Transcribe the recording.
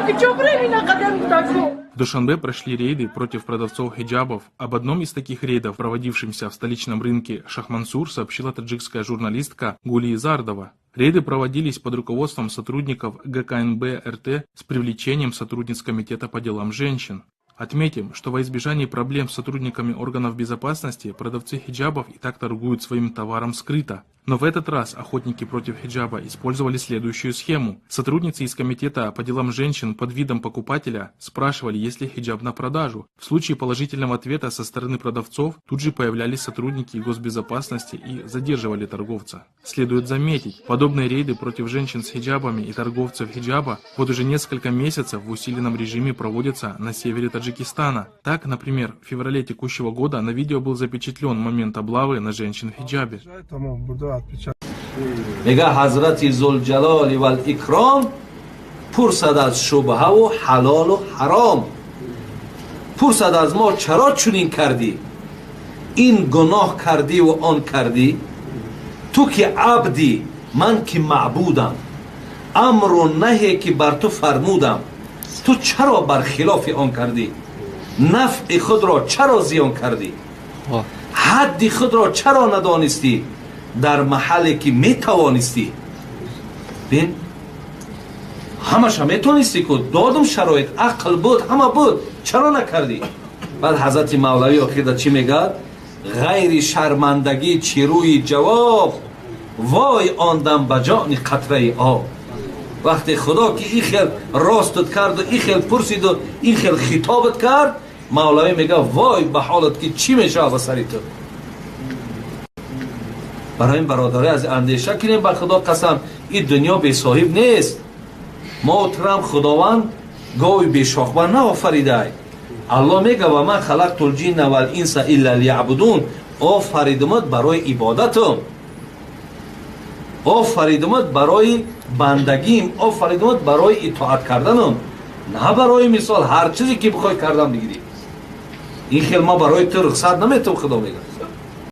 Куҷо бурем ина қадам кӯдако? В Душанбе прошли рейды против продавцов хиджабов. Об одном из таких рейдов, проводившемся в столичном рынке Шахмансур, сообщила таджикская журналистка Гулия Зардова. Рейды проводились под руководством сотрудников ГКНБ РТ с привлечением сотрудниц Комитета по делам женщин. Отметим, что во избежание проблем с сотрудниками органов безопасности продавцы хиджабов и так торгуют своим товаром скрыто. Но в этот раз охотники против хиджаба использовали следующую схему. Сотрудницы из комитета по делам женщин под видом покупателя спрашивали, есть ли хиджаб на продажу. В случае положительного ответа со стороны продавцов тут же появлялись сотрудники госбезопасности и задерживали торговца. Следует заметить, подобные рейды против женщин с хиджабами и торговцев хиджаба вот уже несколько месяцев в усиленном режиме проводятся на севере Таджикистана. Так, например, в феврале текущего года на видео был запечатлен момент облавы на женщин в хиджабе. Мега ҳазрати Зулҷалоли вал-Икром пурсад аз шубҳаву ҳалолу ҳаром, пурсад аз мо: чаро чунин кардӣ, ин гуноҳ кардиву он кардӣ? Ту ки абдӣ, ман ки маъбудам, амру наҳе ки бар ту фармудам, ту чаро бар хилофи он кардӣ? Нафъи худро чаро зиён кардӣ? Ҳадди худро чаро надонистӣ дар маҳалле ки метавонистӣ? Бин, ҳамаша метонистӣ ку, додум шароит, ақл буд, ҳама буд, чаро накардӣ? Баъд ҳазрати Мавлавӣ охирда чӣ мегӯяд? Ғайри шармандагӣ чӣ рӯи ҷавоб? Вой он дам ба ҷони қатраи об. Вақте Худо ки ин хел ростут карду, ин хел пурсиду, ин хел хитобат кард, Мавлавӣ мега: вой ба ҳолат, ки чӣ мешавад ба сари ту. Барои ин, бародари аз андеша кунем. Ба Худо қасам, ин дунё бесоҳиб нест. Мо турам Худованд гови бешохба наофаридай. Аллоҳ мега: ва ма халақтул ҷинна вал инса илла лияъбудун. Офаридумат барои ибодатум, офаридумат барои бандагим, офаридумат барои итоат карданум, на барои мисол ҳар чизе ки бихоҳӣ кардан бигирӣ. Ин хел ма барои ту рухсат наметавам, Худо мега.